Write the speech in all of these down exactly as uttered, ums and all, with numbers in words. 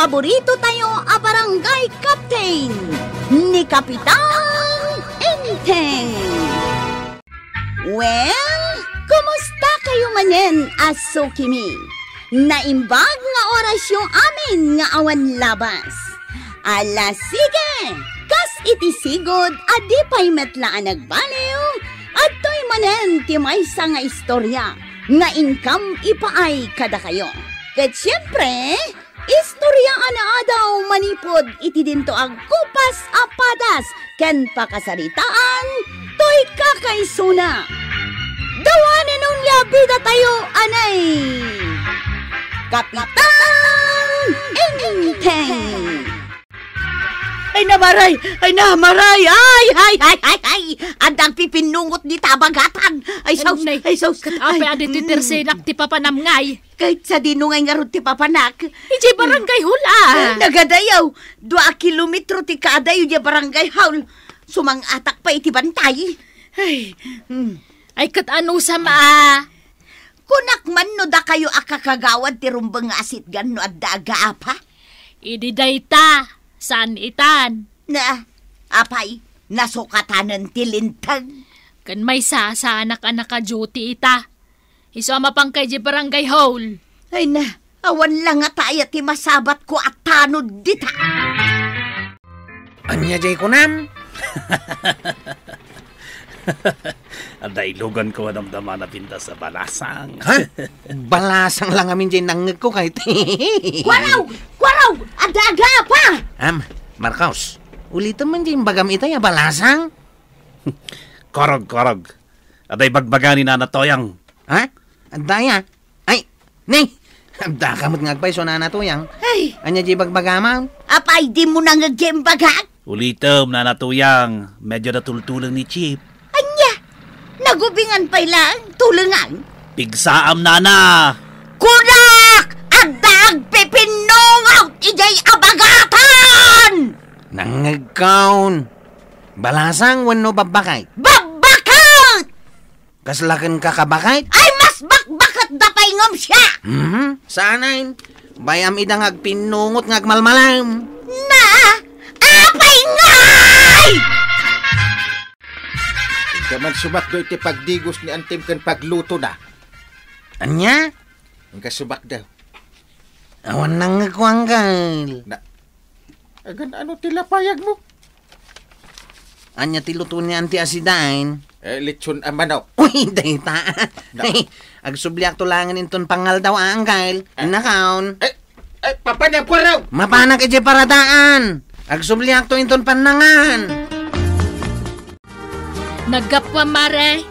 paborito tayo a barangay captain, ni Kapitan Enteng. Well, kumusta kayo manen a sukimi? Naimbag nga orasyo amin nga awan labas. Ala, sige! Kas iti sigud a di pay met la a nagbaliw, adtoy manen ti maysa nga istorya nga inkam ipaay kadakayo. Ket siempre, istorya a naadaw manipud iti dinto a gupas a padas ken pakasaritaan toy kakaisuna. Dawanen unya bidatayo, anay! Kapitan Enteng! Ay na, Maray! Ay na, Maray! Ay, ay, ay, ay, ay! Adda agpipinnungot dita a bagatan! Ay, sus! Ay, sus! Ket apay a di ti tersenak ti papanam ngay? Ket sadino ngay ngarud ti papanak? Idiay barangay hall, a. Nagadayaw. Dua a kilometro ti kaadayo idiay barangay hall. Sumang-atak pay iti bantay. Ay, mm. Ay, ket anusam, a? Kunak man no dakayo a kakagawad ti rumbeng nga asitgan no adda agaapa? Idi dayta, saan itan? Na, apay, nasukatanen ti linteg. Ken maysa, saanak a naka-duty ita. Isu a mapangka idiay barangay hall. Ay na, awan la ngata aya ti masabatko a tanod dita. Ania jay kunam? Adda iluganko a damdama a napintas a balasang. Ha? Balasang la ngamin jay nangngegko kayat. Kuaraw! Kuaraw! Adda agaapa! Am, Marcos, ulitem man jay imbagam itay a balasang? Korog, korog. Adda ibagbaga ni Nana Toyang. Ha? Adda aya? Ay, ni! Adda ka met nga agpayso, Nana Toyang. Ay! Ania jay ibagbagam? Apay, dimo nangngeg jay imbagak? Ulitem, Nana Toyang, medyo natultuleng ni Chief. Ania? Nagubingan pay laeng, tulengan? Pigsaam, Nana! Kunak! Adda agpipinnungot idiay a bagatan! Nangngegkon. Balasang wenno babbakit? Babbakit! Kasla kenka, kabakit? Ay, mas bakbaketda pay ngem siya! Mhm, saanen. Bay-am ida nga agpinnungot nga agmalmalem. Na, apay ngay! Inka man sumakdo iti pagdigos ni Antim ken paglutona. Ania? Inka sumakdo. Awan nangngegko, Angkel. Na, agan ano ti lapayagmo? Ania ti luto ni Auntie Asidain? Eh, litson a manok. Uy, dayta. Na- Agsubliakto laengen inton pangaldaw, a, Angkel. Eh. Nakaon. Eh, eh, papanam ko raw. Mapanak idiay paradaan. Agsubliakto inton pannangan. Naggapuam, Mare?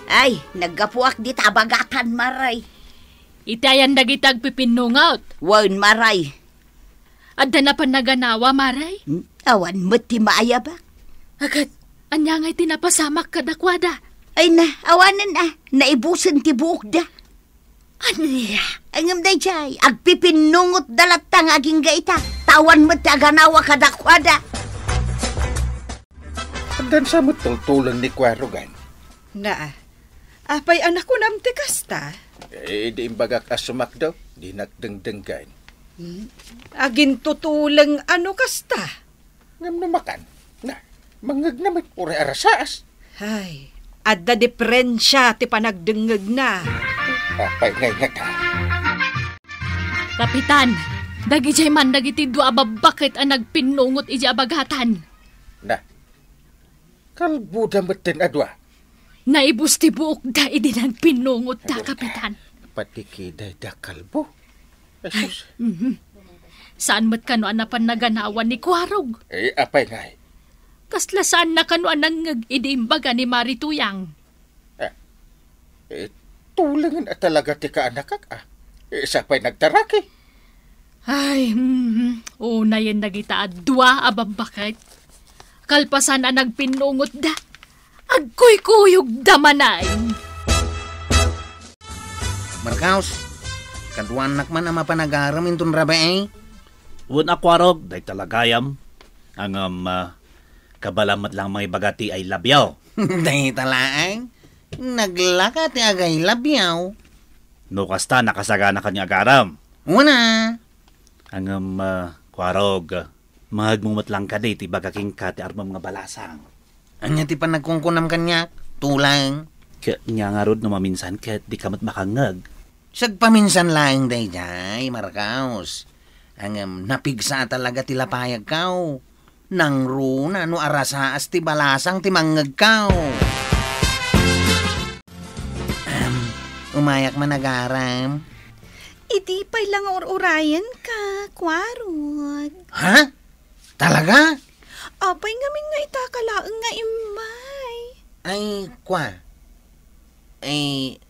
Ay, naggapuak dita a bagatan, Mare. Iti ayan dagiti agpipinnungot? Wen, Mare. Adda napan naganawa, Mare? Hmm, awan met ti maayabak. Agat, ania ngay ti napasamak kadakuada? Ay na, awanen a, naibusen ti buokda. Ania? Ay, ngem daydiay, agpipinnungotda latta nga agingga ita, ta awan met ti aganawa kadakuada. Addan sa met tultuleng ni Kuarog, a. Na, apay a nakunam ti kasta? Eh, idi imbagak a sumakdo, dinak dengdenggen. Hmm? Agintutuleng a no kasta? Ngem no makan, na, mangngegna met uray arasaas. Ay, adda diferensia ti panagdengngegna. Apay ngay ngata? Kapitan, dagidiay man dagiti dua a babbaket a nagpinnungot idiay a bagatan. Na, kalboda metten a dua. Naibus ti buokda idi nagpinnungotda, Kapitan. Pati ki dayta kalbo. Jesus. Mhm. Saan met kano a napan naganawan ni Kuarog? Eh, apay ngay? Kasla saanna kano a nangngeg idi imbaga ni Mari Tuyang? Eh, eh, tulengen a talaga ti kaanakak, a. Eh, sa pay nagtaraki? Ay, mhm. Unayen dagita a dua a babbaket. Kalpasan a nagpinnungotda, agkuykuyogda manen. Marcos, kaduanak man a mapan agaram inton rabii? Wen a Kuarog, dayta la gayam. Ngem, ah, kabaelam met la mangibaga ti I love you. Dayta laeng? Naglaka ti aga-I love you. No kasta, nakasaganakan nga agaram. Wen a. Ngem, ah, Kuarog, mangngegmo met laeng kadi ti ibaga kenka ti armem nga balasang. Ania ti panagkunkunam kaniak? Tulang. Ket ania ngarud no maminsan ket dika met makangngeg? Sagpaminsan laeng daydiay, Marcos. Ngem napigsa a talaga ti lapayagko. Nangruna no arasaas ti balasang ti mangngegko. Ahem, umayak man agaram. Idi pay la nga ur-urayenka, Kuarog. Ha? Talaga? Apay ngamin nga itaka laeng nga immay? Ay, kwa. Ay,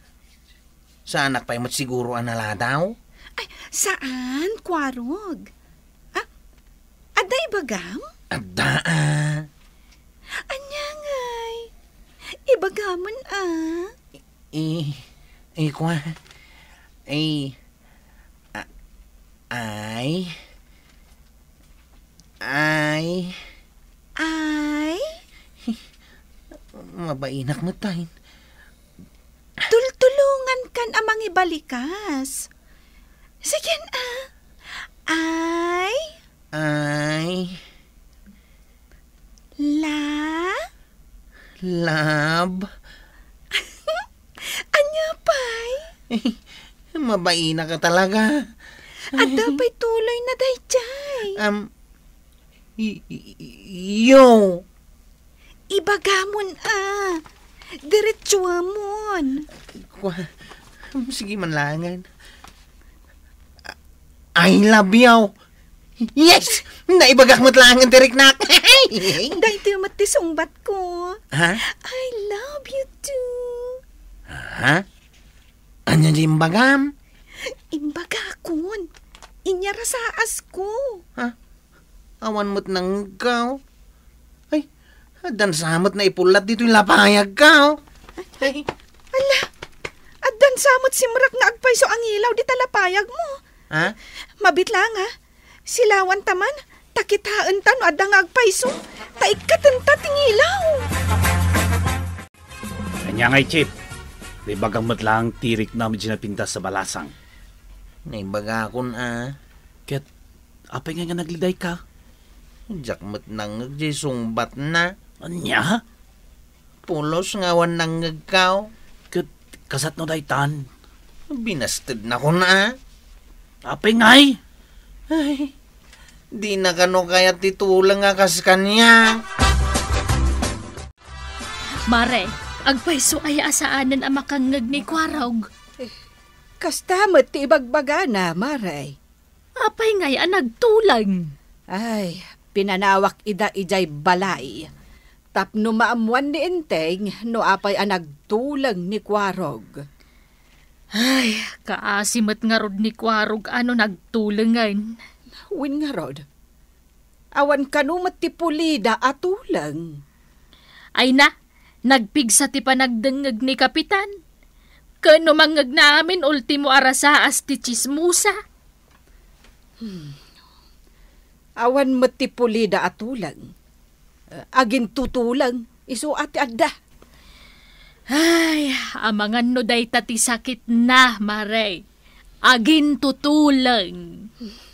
saanak pay met siguro a naladaw? Ay, saan, Kuarog? Ah, adda ibagam? Adda, ah. Ania ngay? Ibagamen, ah. I, i, kwa. Ay, a-, ay. Ay. Ay? Mabainak met tayen. Tultulongankan a mangibalikas. Sige, ah. Ay? Ay. La? Love? Ania pay? Mabainak talaga. Adda pay tuloyna daydiay. Um, y-, y-, yo. Ibagamon, ah. Diretsuamon. Kwa-, sige man laengen. I love you. Yes! Naibagak met laengen ti riknak. Daytoy met ti sungbatko. Ha? I love you too. Ha? Ania ti imbagam? Imbagakon. Inyarasaas ko. Ha? Awan met nangngegko. Ay, addan sa met naipullat ditoy lapayagko. Ay. Ala, addan sa met simrek nga agpayso a ngilaw dita lapayagmo. Ha? Mabit laeng, ha? Silawanta man, ta kitaenta no adda nga agpayso, ta ikkatenta ti ngilaw. Ania ngay, Chip? Naibagam met laeng ti riknam idiay napintas a balasang. Naibagakon, a. Ket apay ngay nga nagledayka? Diak met nangngeg diay sungbatna. Ania? Pulos nga awan nangngegko. Ket kasano daytan? Binastednakon, a. Apay ngay? Ay, dina kano kayat ti tuleng a kas kaniak. Mare, agpayso aya a saanen a makangngeg ni Kuarog? Kasta met ti ibagbagana, Mare. Apay ngay a nagtuleng? Ay, pinanawak ida idiay balay. Tapno maammuan ni Enteng no apay a nagtuleng ni Kuarog. Ay, kaasi met ngarud ni Kuarog a no nagtulengen. Wen ngarud, awan kano met ti pulida a tuleng. Ay na, nagpigsa ti panagdengngeg ni Kapitan. Ken no mangngegna amin, ultimo a rasaas ti tsismosa. Hmm. Awan met ti pulida a tuleng. Eh, agintutuleng, isu a ti adda. Ay, amangan no dayta ti sakitna, Mare. Agintutuleng.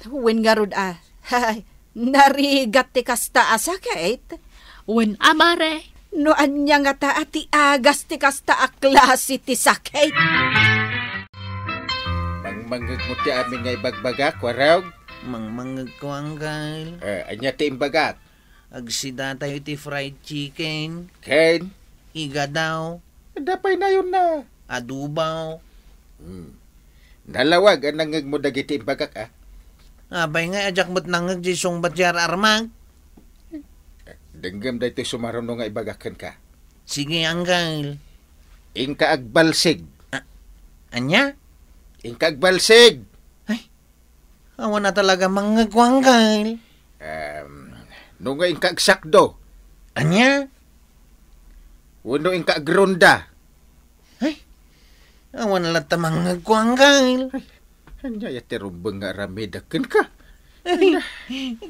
Wen ngarud a, ay, narigat ti kasta a sakit? Wen a, Mare. No ania ngata a ti agas ti kasta a klase ti sakit? Mangmangngegmo ti amin nga ibagbagak, Kuarog? Mangmangngegko, Anggal. Eh, ania ti imbagak? Agsidatayo iti fried chicken. Ken? Igadaw. Adda pay nayonna. Adubaw. Hmm. Nalawag a nangngegmo dagiti imbagak, a. Apay ngay a diak met nangngeg diay sungbat diay ar-armak? Denggem daytoy sumaruno nga ibagak kenka. Sige, Anggal. Inka agbalsig. A-, ania? Inka agbalsig. Ay, awan a talaga mangngegko, Anggal. Em, no nga inka agsakdo. Ania? Wenno inka agronda. Ay, awan latta mangngegko, Anggal. Ay, ania aya ti rumbeng nga aramidek kenka? Ay,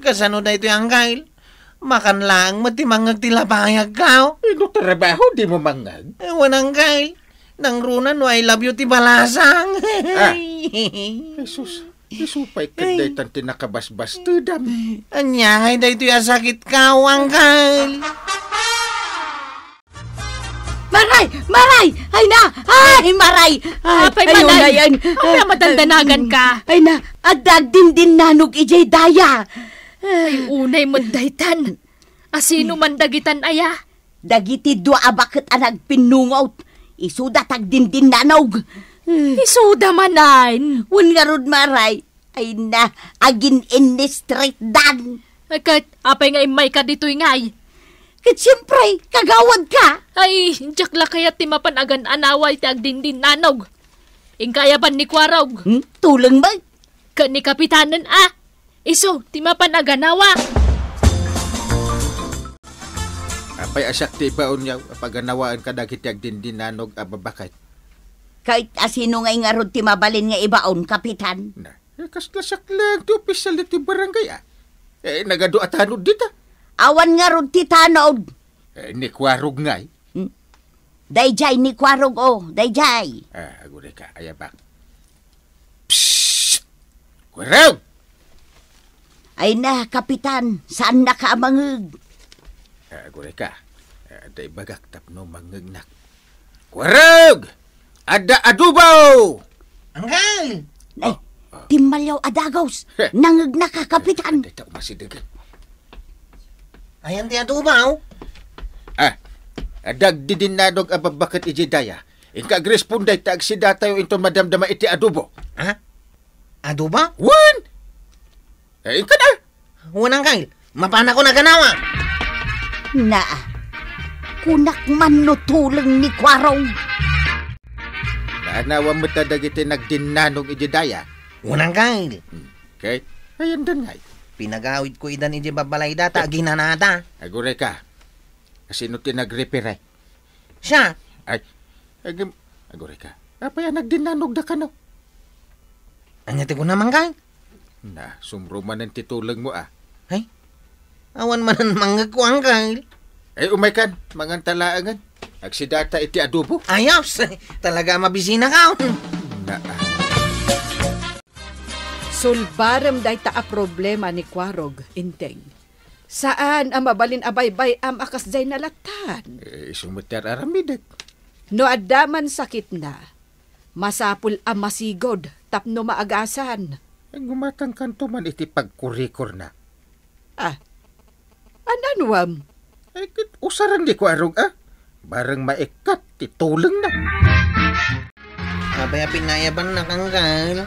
kasano daytoy, Anggal? Makan laeng met ti mangngeg ti lapayagko. Eh, no trabaho, dimo mangngeg? Awan, Anggal. Nangruna no I love you ti balasang. Ah. Ay, sus. Isu pay ket daytan ti nakabasbastedam. Ania ngay daytoy a sakit, Uncle? Maray! Maray! Ay na! Ay, maray! Ay, apay, ay, manay? Unay, ay. Apay a madandanagan ka? Ay na, adda agdindinnanog idiay daya. Ay, unay met daytan. Asino man dagitan aya? Dagiti dua a baket a nagpinnungot. Isuda ti agdindinnanog. Isuda manen? Wen ngarud, maray. Ay na, agin-inistritdan. Ay, ket apay nga immayka ditoy ngay? Ket siempre, kagawadka. Ay, diak la kayat ti mapan agan-anawa iti agdindinnanog. Inka ayaban ni Kuarog. Hmm? Tuleng met. Ken ni Kapitanen a. Isu, ti mapan agan-anawa. Apay a siak ti ibaonyo a paganawaen kadagiti agdindinnanog a babaket? Ket asino ngay ngarud ti mabalin nga ibaon, Kapitan? Na, eh, kasla siak laeng ti opisyal ditoy barangay, a. Eh, nagadu a tanod dita. Awan ngarud ti tanod. Eh, ni Kuarog ngay? Hmm. Daydiay ni Kuarog, o, daydiay. Ah, aguray ka, ayabak. Psst! Kuarog! Ay na, Kapitan, saannaka a mangngeg. Ah, aguray ka. Ah, adda ibagak tapno mangngegnak. Kuarog! Adda adobo! Uncle! Ay, oh, oh. Timmaliaw a dagus. Heh. Nangegnaka, Kapitan. Adda ta umasidegen. Ayan ti adobo. Ah, adda agdindinnanog a babaket idiay daya. Inka agresponda ta agsidatayo inton madamdama iti adobo. Ha? Adobo? Wen! Eh, inka na! Wen, Uncle. Mapanakon aganawa. Naa. Kunak man no tuleng ni Kuarog. Naanawam met dagiti nagdinnanong idiay daya. Wen, Uncle. Hmm. Okay. Ayandan ngay. Pinagawidko idan idiay babalayda ta aginanada. Aguray ka. Asino ti nagrefer? Siak. Ay, agim-, aguray ka. Apay a nagdinnanogda kano? Ania ti kunam, Uncle? Na, sumro manen ti tulengmo, a. Ay, awan manen mangngegko, Uncle. Ay, umaykan, manganta laengen. Agsidata iti adobo. Ayos, talaga a mabisinaka. Na, a. Sulbarem dayta a problema ni Kuarog, Enteng. Saan a mabalin a baybay-am a kasdiay nalatan. Eh, isu met ti ar-aramidek. No adda man sakitna, masapul a masigud tapno maagasan. Eh, gumatangkanto man iti pagkurikorna. Ah, an-anuam? Eh, ket usaren ni Kuarog, a. Bareng maikkat ti tulengna. Apay a pinayabannak, Uncle?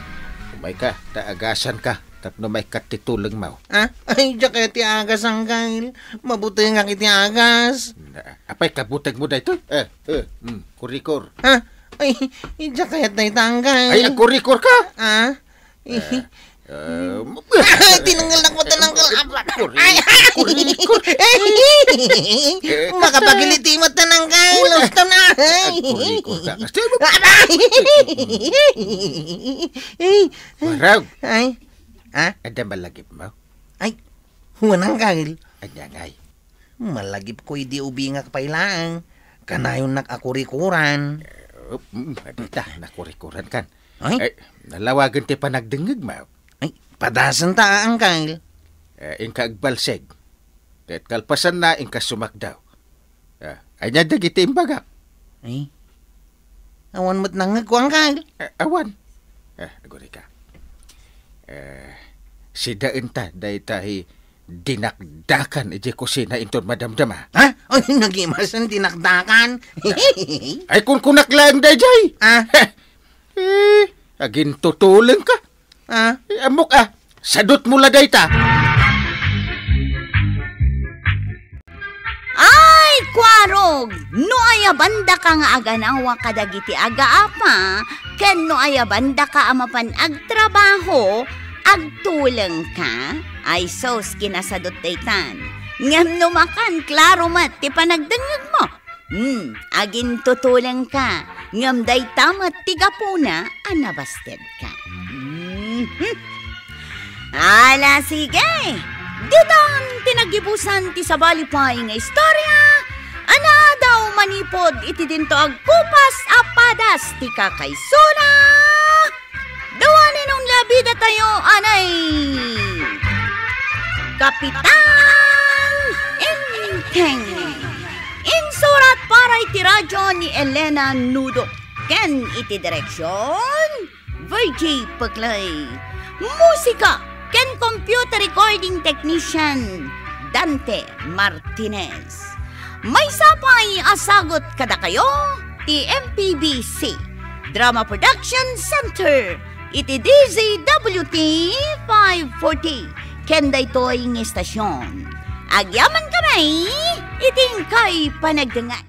Umayka, ta agasanka tapno maikkat ti tulengmo. Ah? Ay, diak kayat ti agas, Uncle. Mabutengak iti agas. Na, apay kabutegmo daytoy? Eh, eh, mm, kurikor. Ah? Ay, diak kayat dayta, Uncle. Ay, agkurikor ka? Ah? Eh, eh, tinanggalnak met, Uncle. Apa? Ay, ay. Makapagiliti met, Uncle. Usto na. Ay. Agkurikor ka. Ay. Warag. Ay. Ha? Adda malagipmo? Ay, wen, Uncle. Ania ngay? Malagipko idi ubingak pay laeng. Kanayonnak a kurikuran. Eh, mm, adita, nakurikurankan. Ay? Eh, nalawagen ti panagdengngegmo. Ay, padasenta, Uncle. Eh, inka agbalsig. Ket kalpasanna, inka sumakdaw. Ah, ania dagiti imbagak? Ay. Awan met nangngegko, Uncle. Eh, awan. Eh, aguray ka. Eh, sidaenta dayta hi dinakdakan idiay kusina inton madamdama. Ha? Ay, nagimasen dinakdakan. Ay, kunkunak laeng daydiay. Ah? Eh, agintutuleng ka. Ah? Eh, ammok, a. Sadutmo la dayta. Ay, Kuarog! No ayabandaka nga aganawa kadagiti agaapa, ken no ayabandaka a mapan agtrabaho, agtulengka? Ay sus, kinasadut daytan. Ngem no makan, klaro met ti panagdengngegmo. Hmm, agintutulengka, ngem dayta met ti gapuna a nabastedka. Mhm. Ala, sige! Ditan ti naggibusan ti sabali pay nga istorya a naadaw manipud iti dinto agkupas a padas ti kakaisuna. Dua ni Nong Labida tayo, Kapitan Enteng. Insurat para iti radyo ni Elena Nudo. Ken iti direksyon, Virgie Peclay. Musika ken computer recording technician, Dante Martinez. Maysa pay a sagut kadakayo ti M P B C Drama Production Center iti D Z W T five forty. Ken daytoy nga istasyon, agyaman kami iti inkay panagdengngeg.